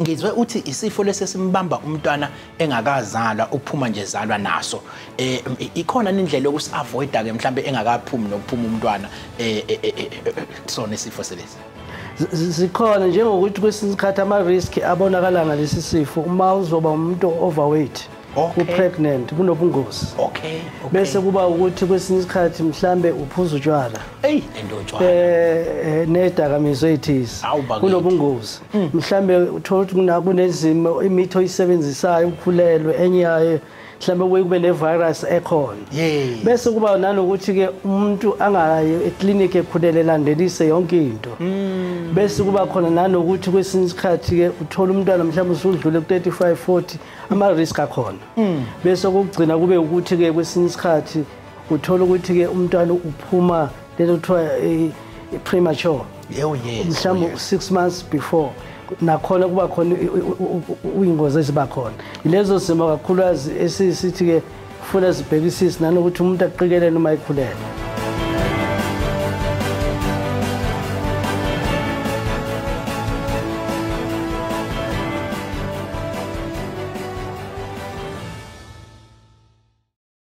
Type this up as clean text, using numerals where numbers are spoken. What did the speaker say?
Ngizwe uthi isifo lesi simbamba umntwana engakazalwa, uphuma nje zalwa naso. Ikhona indlela yokusi-avoida ke mhlambe engakaphumi nokuphuma umntwana sona isifo selesi? Zikhona, njengokuthi kwesinye isikhathi ama-risk abonakala ngalesi sifo uma uzoba umuntu overweight, u-pregnant, kunobungozi. Bese kuba ukuthi kwesinye isikhathi mhlambe uphuza utshwala. Ey, lento utshwala. Nedakamizwa ezithize. Kunobungozi. Mhlambe uthola ukuthi kunezimo imithi oyisebenzisayo ukhulelwe, enye yayo mhlambe kube ne-virus ekhona. Bese kuba nanokuthi ke umuntu angayi eklinikhi ekhulele, elandelise yonke into. Bese kuba khona nanokuthi kwesinye isikhathi ke uthola umntwana mhlawumbe usudlule ku-35 40, ama-risk akhona. Bese kokugcina kube ukuthi ke kwesinye isikhathi uthola ukuthi ke umntwana uphuma lento kuthiwa premature. Yebo, yes. Mhlawumbe 6 months before, nakhona kuba khona uyingozi eziba khona. Lezo simo kakhulukazi esisithi ke kufuna sibhekisise nanokuthi umuntu aqikelele uma ekhulelwe.